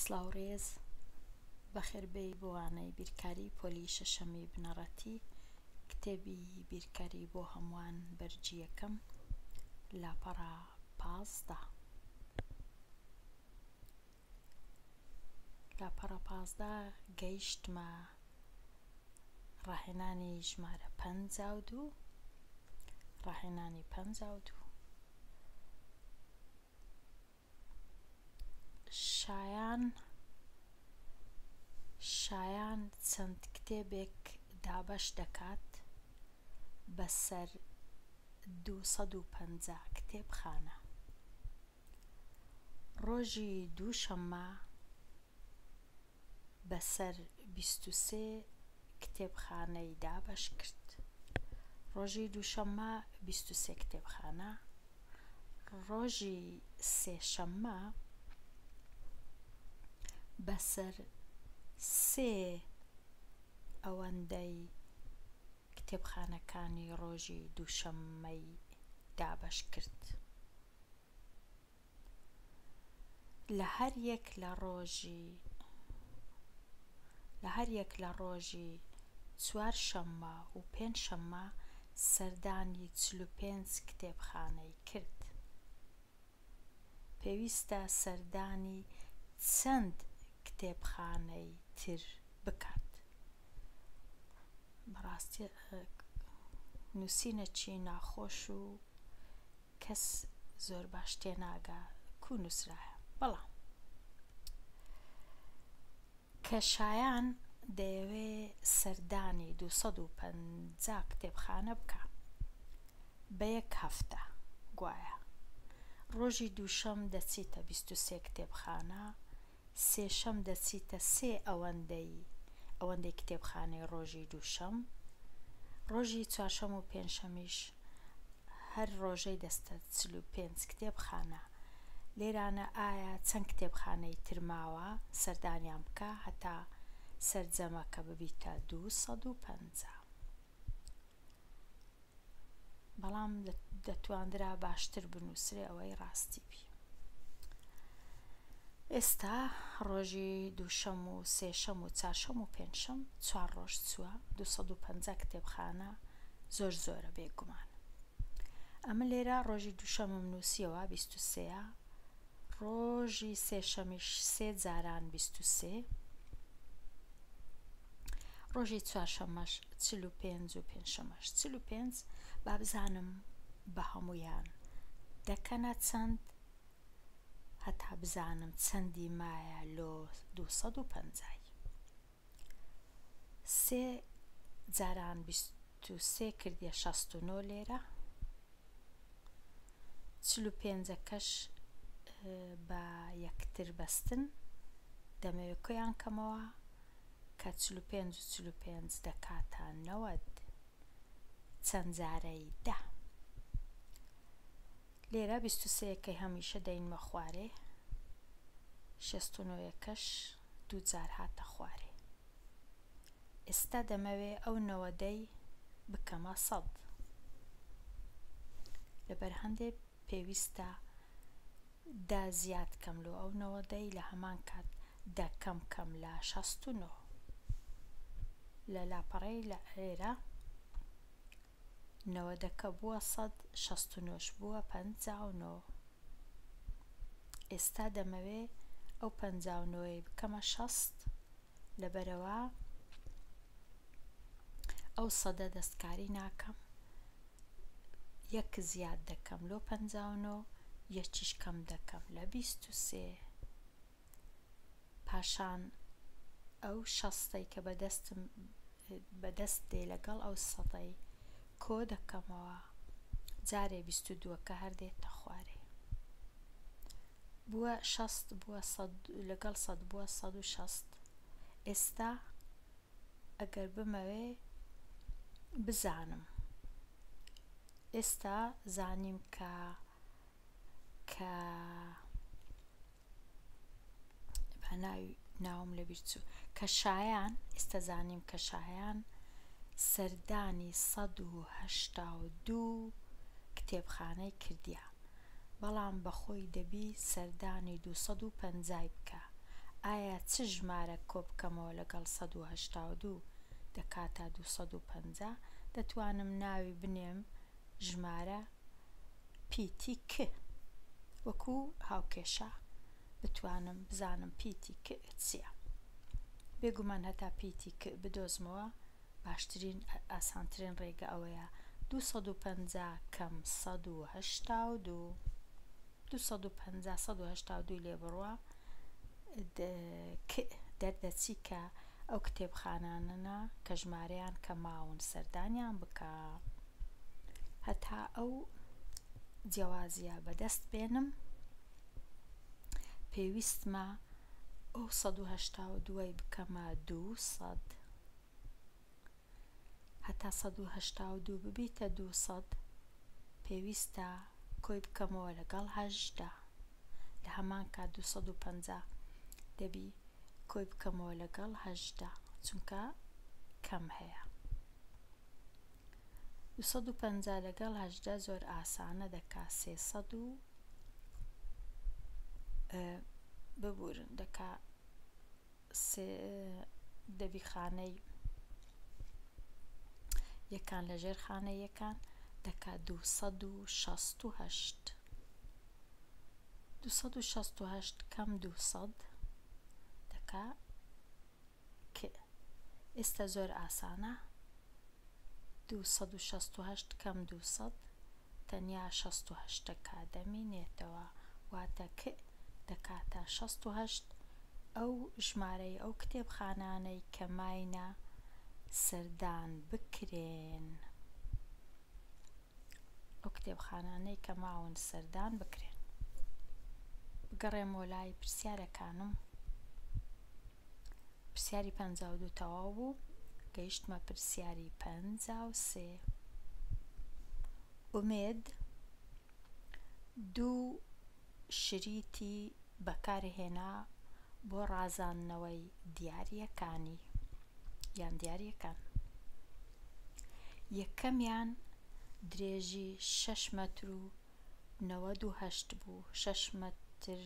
سڵاو ڕێز بەخێربێی بۆ وانەی بیرکاری پۆلی شەشەمی بنەڕەتی کتێبی بیرکاری بۆ هەمووان بەرگی یەکەم لاپەڕە 15 لاپەڕە 15 گەیشتمە ڕاهێنانی ژمارە 52 ڕاهێنانی 52 شایان شایان چەند کتێبێک دابەش دەکات بەسەر 250 کتێبخانە. ڕۆژی دووشەممە بەسەر 23 کتێبخانەی دابەش کرد. ڕۆژی دووشەممە 23 کتێبخانە، ڕۆژی سێشەممە بەسەر سێ ئەوەندەی کتێبخانەکانی ڕۆژی دووشەممەی دابەش کرد. لە هەر یەک لە ڕۆژی لە هەر یەک لە ڕۆژی چوار شەممە و پێنج شەممە سەردانی 45 کتێبخانەی کرد. پێویستە سەردانی چەند کتێبخانەی تر بکات؟ بەڕاستی نووسینەکی ناخۆش و کەس زۆر باش تێناگا کو نووسرایە بەڵام کە شایان دەیەوێ سەردانی 250 کتێبخانە بکا بە یەک هەفتە گوایە ڕۆژی دووشەم دەچیتە 23 کتێبخانە سێشەم دەچیتە سێ ئەوەندەی ئەوەندەی کتێبخانەی ڕۆژی دووشەم ڕۆژی چوارشەم و پێنجشەمیش هەر ڕۆژەی دەستە 45 کتێبخانە لێرانە ئایا چەند کتێبخانەی تر ماوە سەردانیان بکە هەتا سەرجەمەکە ببیتە 250 بەڵام دەتواندرا باشتر بنووسرێ ئەوەی ڕاستی بی. ئێستا ڕۆژی دووشەم و سێشەم و چارشەم و پێنجشەم چوار ڕۆژ چووە 250 کتێبخانە زۆر زۆرە بێگومان. ئەمە لێرە ڕۆژی دووشەمم نووسیەوە 23 ڕۆژی سێشەمیش سێ جاران 23 ڕۆژی چوارشەممەش 45 و پێنجشەممەش 45 با بزانم بە هەموویان دەکەنە چەند هەتا بزانم چەندی مایە لۆ 250 سێ جاران 23 کردیە 69 لێرە 45ەکەش بە یەکتر بەستن دەمەوێت کۆیان کەمەوە کە 45 و 45 دەکاتە 90 چەند جارەی دە لێرە 23ەکەی هەمیشە دەینمە خوارێ 69ەکەش دوو جار هاتە خوارێ ئێستا دەمەوێ ئەو نەوەدەی بکەمە سەد لەبەر هەندێ پێویستە دە زیاد کەم لۆ ئەو نەوەدەی لە هەمان کات دە کەم کەم لە 69 لە لاپەڕەی لە ئێرە نەوەدەکە بووە سەد شەست و نۆش بووە 59 ئێستا دەمەوێ ئەو 59ەی بکەمە شەست لەبەرەوە ئەو سەدە دەستکاری ناکەم یەک زیاد دەکەم لۆ 59 یەکیش کەم دەکەم لە 23 پاشان ئەو شەستەی کە بەدەستم بەدەست دێ لەگەڵ ئەو سەدەی کۆ دەکەمەوە جارێ 22ەکە هەر دێتە خوارێ بووە شەست بووە سەد لەگەڵ سەد بووە 160 ئێستا ئەگەر بمەوێ بزانم ئێستا زانیم کە کە با ناوی ناوم لەبیر چوو کە شایان ئێستا زانیم کە شایان سەردانی 182 کتێبخانەی کردیە بەڵام بەخۆی دەبی سەردانی 250 بکە. ئایا چ ژمارەک کۆبکەمەوە لەگەڵ 182 دەکاتە 250؟ دەتوانم ناوی بنێم ژمارە پیتی ک وەکو هاوکێشە بتوانم بزانم پیتی ک چیە. بێگومان هەتا پیتی ک بدۆزمەوە باشترین ئاسانترین ڕێگە ئەوەیە 250 کەم 182 250 182 لێ بڕوا ک دەردەچی کە ئەو کتێبخانانەنە کە ژمارەیان کە ماون سەردانیان بکە هەتا ئەو جیاوازیە بەدەست بێنم پێویستمە ئەو 182 ی بکەمە 200 هەتا 182 ببیتە 200 پێویستە کۆی بکەمەوە لەگەڵ 18 لە هەمان کات 250 دەبی کۆی بکەمەوە لەگەڵ 18 چونکە کەم هەیە. 250 لەگەڵ 18 زۆر ئاسانە دەکا 300 و ببورن دەکا سێ دەبی خانەی یەکان لە ژێر خانەی یەکان دەکا 268 268 کەم 200 دەکا ک ئێستا زۆر ئاسانە 268 کەم 200 تەنیا 68 دەکا دەمینێتەوە واتە ک دەکاتە 68 ئەو ژمارەی ئەو کتێبخانانەی کە ماینە سەردان بکرێن ئەو کتێبخانانەی کە ماون سەردان بکرێن. بگەڕێمەوە لای پرسیارەکانم. پرسیاری 52 تەواو بوو، گەیشتمە پرسیاری 53. ئومێد دوو شریتی بەکارهێنا بۆ ڕازاندنەوەی دیارییەکانی یان دیارییەکان. یەکەمیان درێژی شەش مەتر و 98 بوو، شەش مەتر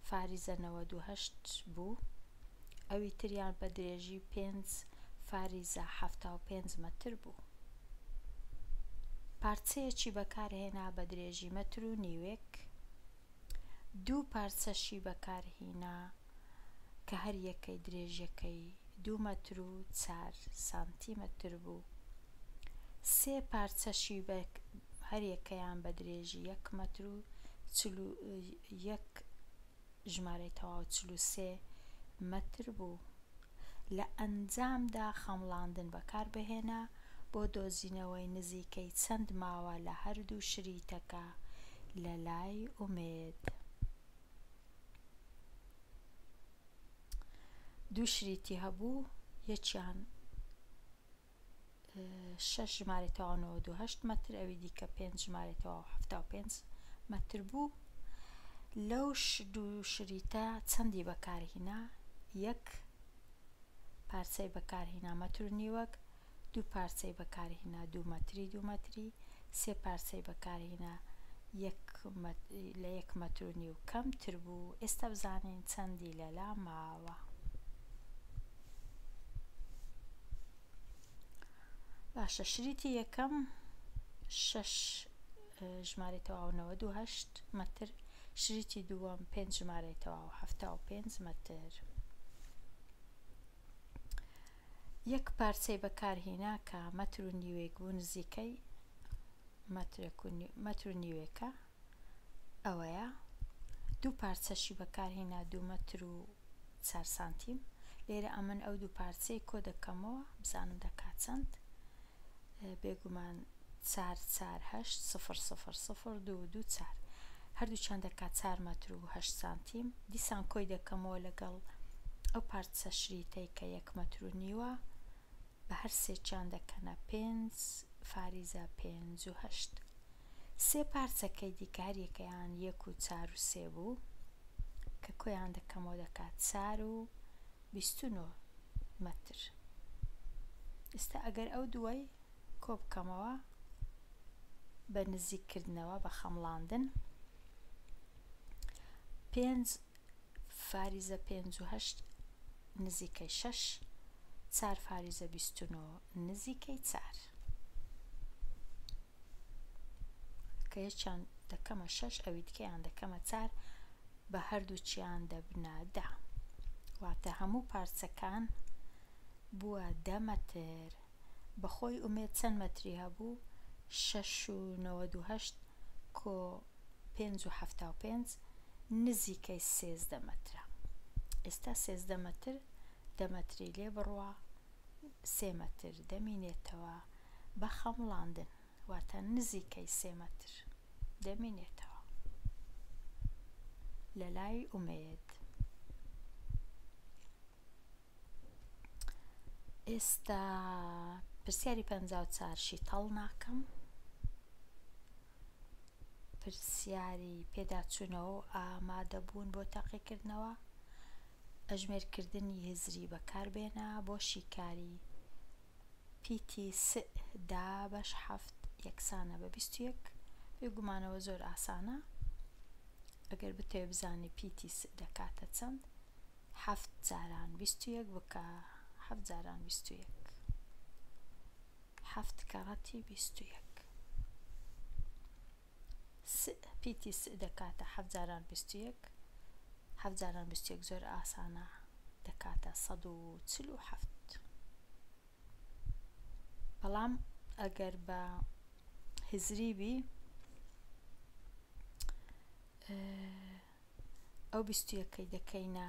فاریزە 98 بوو، ئەوی تریان بە درێژی پێنج فاریزە 75 مەتر بوو. پارچەیەکی بەکارهێنا بە درێژی مەتر و نیوێک، دوو پارچەشی بەکارهینا کە هەر یەکەی درێژیەکەی دوو مەتر و چار سانتیمەتر بوو. سێ پارچەشی بە هەر یەکەیان بە درێژی یەک مەتر و 41 ژمارەی تەواو 43 مەتر بوو. لە ئەنجامدا خەمڵاندن بەکاربهێنە بۆ دۆزینەوەی نزیکەی چەند ماوە لە هەردوو شریتەکە لە لای ئومێد. دوو شریتی هەبوو یەکیان شەش ژمارەی تەواو 98 مەتر ئەوی دیکە پێنج ژمارەی تەواو 75 مەتر بوو. لەو دوو شریتە چەندی بەکارهینا؟ یەک پارچەی بەکارهینا مەتر و نیوەک، دوو پارچەی بەکارهینا دوو مەتری دوو مەتری، سێ پارچەی بەکارهینا یەک لە یەک مەتر و نیو کەمتر بوو. ئێستا بزانین چەندی لەلا ماوە. باشە شریتی یەکەم شەش ژمارەی تەواو 98 مەتر، شریتی دووەم پێنج ژمارەی تەواو 75 مەتر. یەک پارچەی بەکارهینا کە مەتر و نیوێک بوو، نزیکەی مەتر و نیوێکە ئەوەیە. دوو پارچەشی بەکارهینا دوو مەتر و چار سانتیم. لێرە ئەمن ئەو دوو پارچەی کۆ دەکەمەوە بزانم دەکات چەند. بێگومان چار چار هەشت سفر سفر سفر دوو دوو چار، هەردووکیان دەکات چار مەتر و هەشت سانتیم. دیسان کۆی دەکەمەوە لەگەڵ ئەو پارچە شریتەی کە یەک مەتر و نیوە، بە هەر سێکیان دەکەنە پێنج فاریزە پێنج و هەشت. سێ پارچەکەی دیکە هەریەکەیان یەک و چار و سێ بوو کە کۆیان دەکەمەوە دەکات چار و 29 مەتر. ئێستا ئەگەر ئەو دووەی کۆ بکەمەوە بە نزیککردنەوە بە خەمڵاندن پێنج. فاریزە پێنج و هەشت نزیکەی شەش، چار فاریزە 29 نزیکەی چار. کە یەکیان دەکەمە شەش ئەوی دیکەیان دەکەمە چار بە هەردووکیان دەبنە دە. واتە هەموو پارچەکان بووە دە مەتر. بەخۆی ئومێد چەند مەتری هەبوو؟ شەش و 98 کۆ پێنج و 75 نزیکەی 13 مەترە. ئێستا 13 مەتر دە مەتری لێ بڕوا سێ مەتر دەمینێتەوە بە خەمڵاندن، واتە نزیکەی سێ مەتر دەمینێتەوە لە لای ئومێد. ئێستا پرسیاری 54 شیتەڵ ناکەم. پرسیاری پێداچوونەوە و ئامادەبوون بۆ تاقیکردنەوە، ئەژمێرکردنی هزری بەکاربێنە بۆ شیکاری پیتی س دابەش حەفت یەکسانە بە 21. بێگومانەوە زۆر ئاسانە. ئەگەر بتەوێ بزانی پیتی س دەکاتە چەند، حەفت جاران 21 بکە، حەفت جاران 21، حەفت کەڕەتی 21. س پیتی س دەکاتە حەفت جاران 21، حەفت جاران 21 زۆر ئاسانە، دەکاتە 147. بەڵام ئەگەر بە هزری بی ئەو 21ەی دەکەینە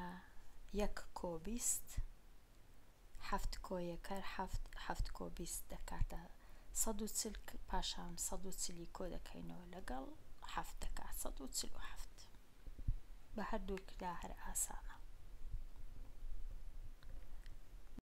یەک کۆ 20، حەفت کۆ یەک هەر حەفت، حەفت کۆ 20 دەکاتە 140، پاشان 140ی کۆ دەکەینەوە لەگەڵ حەفت دەکات 147. بە هەردووکدا هەر ئاسانە.